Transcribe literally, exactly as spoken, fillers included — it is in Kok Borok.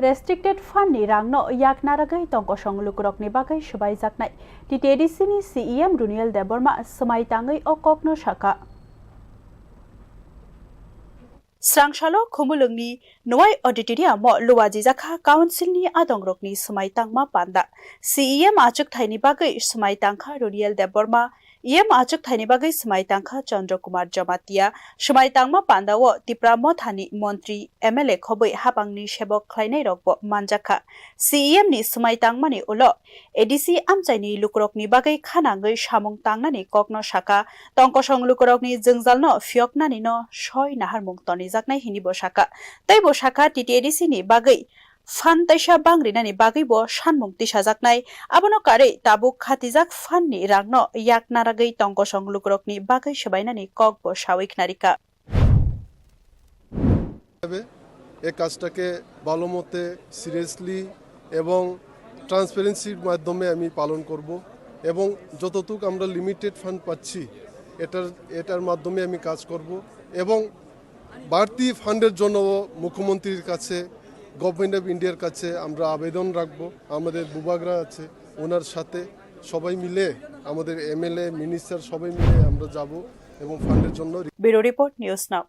Restricted fund ni rang no yak naragwi tongkosong lukurok ni bagwi swbaijaknai. T T A D C ni C E M Runiel Debbarma swmai tangwi o kok no sakha. Srangsalo Khumulwngni Nwai Auditorium-o luajijakha Council-ni adongrokni swmai tangma panda. C E M achukthai-ni bagwi swmai tangkha Runiel Debbarma, E M achukthai-ni bagwi swmai tangkha Chandra Kumar Jamatia, swmai tangma panda-o Tipra Mothani Montri, M L A khobwi hapangni sebok khlainairokbo manjakha. C E M-ni swmai tangmani ulo A D C amchaini lukurokni bagwi khanangwi samung tangnani kokno sakha, tongkosong lukurokni jwngjalno phiyoknanino soi naharmung tonijaknai hinibo sakha. Teibo sakha T T A D C ni bagwi phan taisa bang rinani bagwibo sanmung tisajaknai. Abono karwi tabuk khatijak phan ni rangno yak naragwi tongkosong lukurokni bagwi swbainani kokbo sawi khnarikha. এই কাজটাকে ভালো মতে সিরিয়াসলি এবং ট্রান্সপারেন্সির মাধ্যমে আমি পালন করব এবং যতটুকু আমরা লিমিটেড ফান্ড পাচ্ছি এটার এটার মাধ্যমে আমি কাজ করব এবং বাড়তি ফান্ডের জন্য মুখ্যমন্ত্রীর কাছে, গভর্নমেন্ট অফ ইন্ডিয়ার কাছে আমরা আবেদন রাখব। আমাদের বুবাগরা আছে, ওনার সাথে সবাই মিলে, আমাদের এমএলএ মিনিস্টার সবাই মিলে আমরা যাব এবং ফান্ডের জন্য Bureau Report, News Now.